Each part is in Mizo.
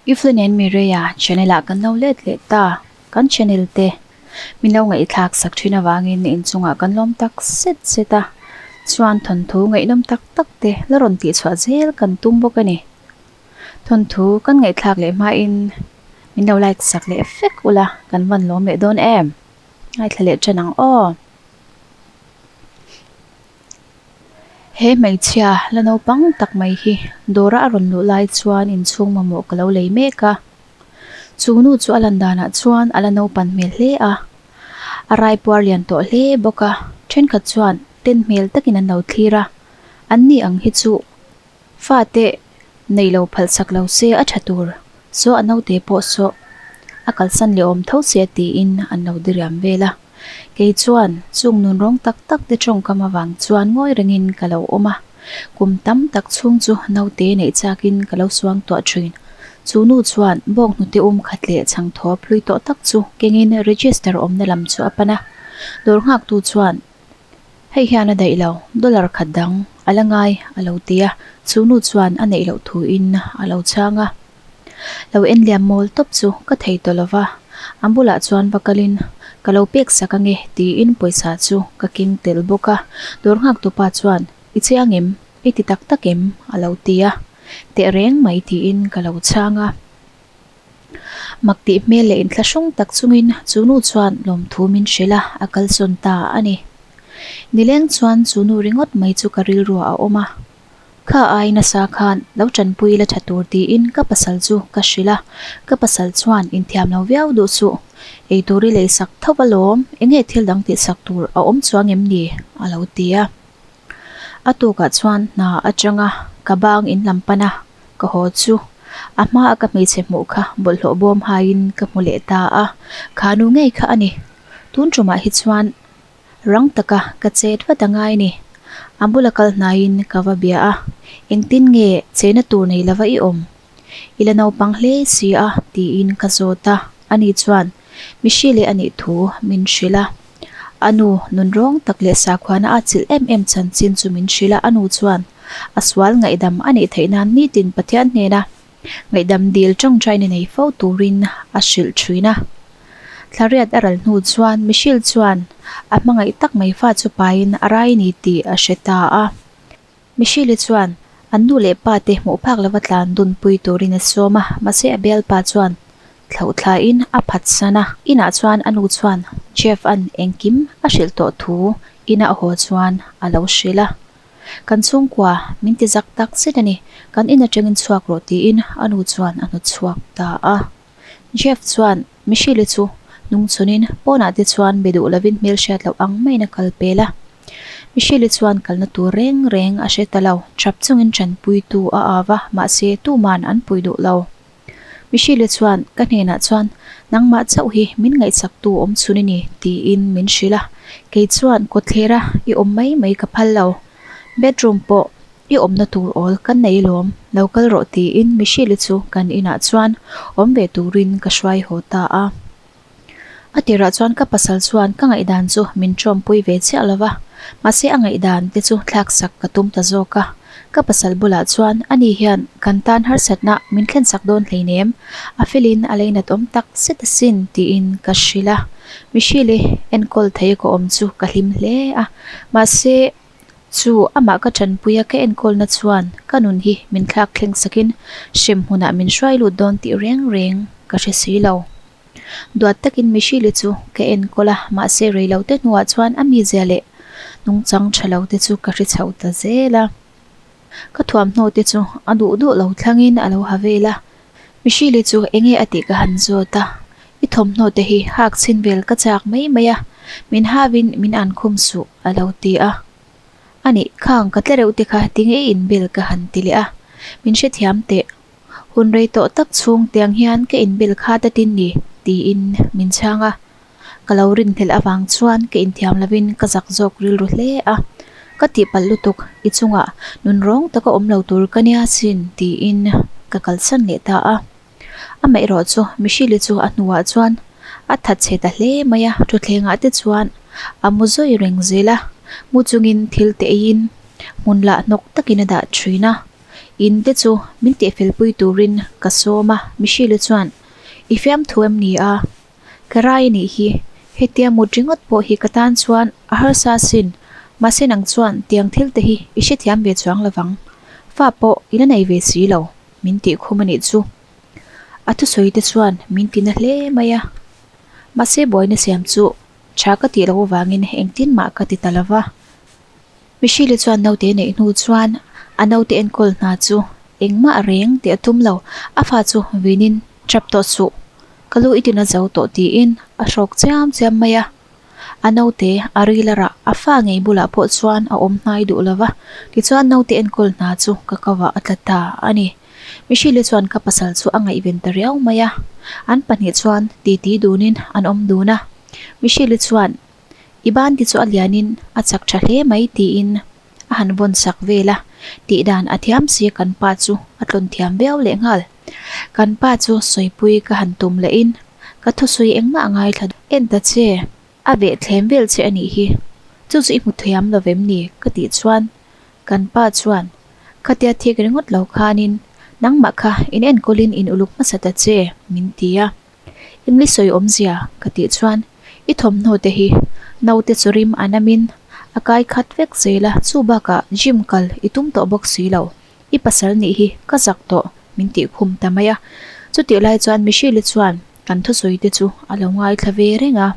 Evelyn and Mireia channel ah kan lo let leh ta, kan channel te min lo ngaihthlak sak thin avangin inchungah kan lawm tak zet zet a, chuan thawnthu ngaihnawm tak tak te la rawn tihchhuah zel kan tum bawk a ni. Thawnthu kan ngaihthlak leh hmain min lo like sak leh vek ula kan van lawm leh dawn em? Ngaithla leh tan ang aw. He hmeichhia la naupang tak mai hi dawra a rawn luh lai chuan inchhung mamawh ka lo lei mek a. Chu nu chu a lan danah chuan a la naupan hmel hle a, a raipuar lian tawh hle bawk a, thenkhat chuan ten hmel takin an lo thlir a, an ni ang hi chu Fate nei lo phalh sak lo se a tha tur, saw a naute pawh saw a kalsan leh awm tho se tiin an lo diriam vel a. Kei chuan chung nun rawng tak tak te tawngkam avang chuan ngawi rengin ka lo awm a, kum tam tak chhung chu naute neih chakin ka lo suang tuah thin. Chu nu chuan bawnghnute um khat leh chhangthawp hlui tawh tak chu kengin register awmna lam chu a pan a, dawr nghaktu chuan Hei hian a daih lo, dollar khat dang a la ngai a lo ti a, chu nu chuan a neih loh thuin a lo chhang a. Lo en liam mawl tawp chu ka thei tawh lo va, an bulah chuan va kalin ka lo pek sak ange tiin pawisa chu ka keng tel bawk a, dawr nghak tupa chuan i chiang em, i ti tak tak em a lo ti a, tehreng mai tiin ka lo chhang a. Mak tih hmel leh inthlahrung tak chungin chu nu chuan lawmthu min hrilh a, a kalsawn ta a ni. Nileng chuan chu nu ringawt mai chu ka rilruah a awm a, Kha ai nasa khan lo tanpui la tha tur tiin ka pasal chu ka hrilh a, ka pasal chuan inthiam lo viau duh suh, eitur i leisak tho alawm, enge thil dang tihsak tur a awm chuang em ni? a lo ti a. A tukah chuan hna atanga ka bang in lam pan a, ka haw chu a hma a ka hmeichhe hmuh kha bawlhhlawh bawm haiin ka hmu leh ta a, kha nu ngei kha a ni. Tun tumah hi chuan rang taka ka chet vat a ngai ni. A bula kal hnaiin ka va bia a, engtin nge chena tur nei lova i awm? I la naupang hle si a tiin ka zawt a, ani chuan Mishi leh a nih thu min hrilh a. A nu nun rawng tak leh sakhuana a chilh em em chanchin chu min hrilh a, a nu chuan a sual ngaihdam a nih theih nan nitin Pathian hnena ngaihdam dil tawngtaina nei fo turin a hrilh thin a. Thlariat a ral hnu chuan Michelle chuan a hmangaih tak mai fa chu pain a rai ni tih a hre ta a. Michelle chuan an nu leh pa te hmuh phak lova tlan dunpui turin a sawm a, mahse a bialpa chuan thlauh thlain a phatsan a. Inah chuan a nu chuan Jeff an engkim a hrilh tawh thu ina a haw chuan a lo hrilh a. Kan chhungkua min ti zak tak zet a ni, kan in atangin chhuak rawh tiin a nu chuan a hnawtchhuak ta a. Jeff chuan Michelle chu hnungchhunin pawnah te chuan be duh lovin hmelhriat loh ang maiin a kal pel a. Michelle chuan kalna tur reng reng a hre ta lo, ṭap chungin ṭanpuitu a av a, mahse tuman an pui duh lo. Michelle chuan ka hnenah chuan nangmah chauh hi min ngaihchaktu awm chhun i ni tiin min hrilh a, kei chuan kawtthlera i awm mai mai ka phal lo, bedroom pawh I awmna tur awl kan nei lawm, lo kal rawh tiin Michelle-i chu kan inah chuan awm ve turin ka hruai haw ta a. A tirah chuan ka pasal chuan ka ngaihdan chu min tawmpui ve chiah lo va, mahse a ngaihdan te chu thlaksak ka tum ta zawk a. Ka pasal bulah chuan ani hian kan tan harsatna min thlensak dawn hleinem, a felin a leinat awm tak zet asin tiin ka hrilh a. Michelle-i enkawl thei ka awm chu ka hlim hle a, mahse Chu amah ka tanpuia ka enkawlna chuan ka nun hi min thlak thleng sakin hrem hmunah min hruai lut dawn tih reng reng ka hre si lo. Duat takin Michelle-i chu ka enkawl a, mahse reilote hnuah chuan a mizia leh nungchang tha lo te chu ka hre chho ta zel a. Ka thuamhnaw te chu a duh duh lo thlangin a lo ha vel a, Michelle-i chu enge a tih ka han zawt a, I thawmhnaw te hi hak chhin vel ka chak mai mai a, min havin min an khum suh a lo ti a. Anih, khang ka tla reuh te kha tinge i inbel ka han ti leh a, min hrethiam teh. Hun rei tawh tak chhung tiang hian ka inbel kha ta tin ni tiin min chhang a. Ka lo rinhlelh avang chuan ka inthiam lovin ka zak zawk rilru hle a. Ka tihpalh lutuk, i chungah nun rawng taka awm lo tur ka nia sin tiin ka kalsan leh ta a. Amaherawh chu Michelle-i chu a hnuah chuan a that chhe ta hle mai a, thutthlengah te chuan a mu zawi reng zel a, mu chungin thil te eiin hmun lah hnawk takin a dah thin a. In te chu min tihfelpui turin ka sawm a, Michelle chuan, I fiamthu em ni a? Ka rai a nih hi, hetia mut ringawt pawh hi ka tan chuan a harsa asin, mahse nang chuan tiang thil te hi i hrethiam ve chuang lovang, fa pawh i la nei ve si lo, min tih khum a nih chu. A thusawi te chuan min ti na hle mai a, mahse buaina siam chu tha ka tih loh avangin engtin mah ka ti ta lo va. Michelle chuan naute neih hnu chuan a naute enkawl hna chu engmah reng tih a tum lo, a fa chu vinin tap tawh suh, ka lu i tina zo tawh tiin a hrawk chiam chiam mai a. A naute a ril a rah, a fa ngei bulah pawh chuan a awm hnai duh lo va, tichuan naute enkawl hna chu ka kavah a tla ta a ni. Michelle chuan ka pasal chu a ngaihven ta riau mai a, an pahnih chuan titi dunin an awm dun a. Michelle chuan I ban ti chu a lianin a chak tha hle mai tiin a han vawn sak vel a, tih dan a thiam si kan pa chu a tlawn thiam viau leh nghal. Kan pa chu sawipui ka han tum lehin ka thusawi engmah a ngaithla en ta che, a veh thlem vel che a nih hi, chu chu i hmu thiam lo vem ni ka tih chuan kan pa chuan khatia thik ringawt lo khanin nangmah kha in enkawlin in uluk hmasa ta che min ti a. English sawi awmzia ka tih chuan i thawmhnaw te hi naute chu rim a namin a kai khat vek zel a, chu bakah gym kal i tum tawh bawk si lo, i pasal nih hi ka zak tawh min tih khum ta mai a. Chutih lai chuan Michelle-i chuan kan thusawi te chu a lo ngaithla ve reng a.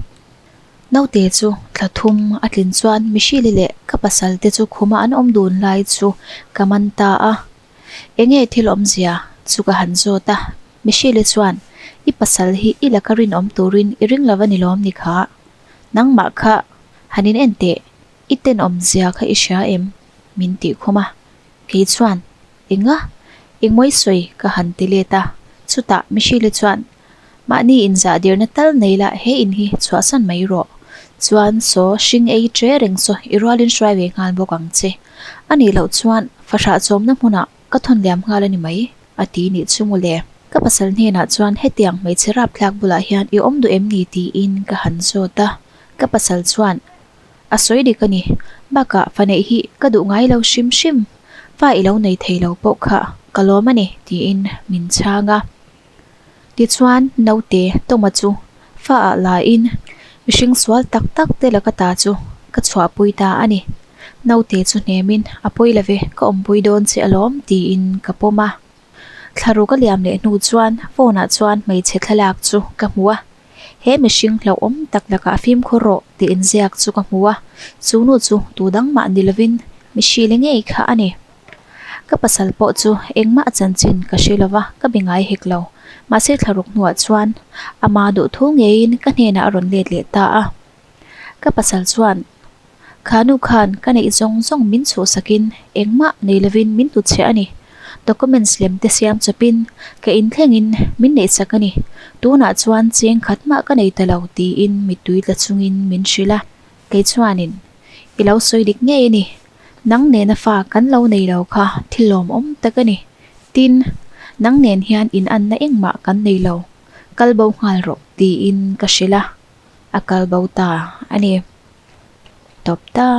Naute chu thla thum a tlin chuan Michelle-i leh ka pasal te chu khuma an awm dun lai chu ka man ta a. Enge thil awmzia chu ka han zawt a, Michelle chuan, I pasal hi i laka rinawm turin i ring lo a ni lawm ni kha? Nangmah kha han in en teh, i tenawmzia kha i hria em? min tih khum a. Kei chuan, Enga? Engmawi sawi ka han ti let a. Chutah Michelle chuan, Mahni inzahdirna tal nei la he in hi chhuahsan mai rawh. Chuan saw hring ei tre reng saw i rualin hruai ve nghal bawk ang che. A nih loh chuan fahrah chawmna hmunah ka thawn liam nghal a ni mai, a ti nih chu mawle. Ka pasal hnenah chuan hetiang hmeichhe rapthlak bulah hian i awm duh em ni tiin ka han zawt a. Ka pasal chuan a sawi dik a ni. Bakah fa neih hi ka duh ngai lo hrim hrim. Fa i lo nei thei lo pawh kha ka lawm a ni tiin min chhang a. Tichuan, naute Toma chu fa ah la in mihring sual tak tak te laka ta chu ka chhuahpui ta a ni. Naute chu hnemin a pawi love ka awmpui dawn che alawm tiin ka pawm a. Thlaruk ka liam leh hnu chuan phone ah chuan hmeichhe thlalak chu ka hmu a. He mihring hlauhawm tak lakah fimkhur rawh tih inziak chu ka hmu a, chu nu chu tu dang mah ni lovin mihrile ngei kha a ni. Ka pasal pawh chu engmah a chanchin ka hre lova, ka be ngai hek lo. Mahse thlaruk hnuah chuan ama duhthu ngeiin ka hnenah a rawn let leh ta a. Ka pasal chuan, Kha nu khan ka neih zawng zawng min chhuhsakin engmah nei lovin min hnutchhiah a ni. Documents lem te siam chawpin ka inthlengin min neihsak a ni. Tunah chuan cheng khat mah ka nei ta lo tiin mittui tla chungin min hrilh a. Kei chuanin, I lo sawi dik ngei a ni. Nang nena fa kan lo nei lo kha thil lawmawm tak a ni. Tin, nang nen hian inanna engmah kan nei lo. Kal bo nghal rawh tiin ka hrilh a, a kal bo ta a ni. Tawp ta.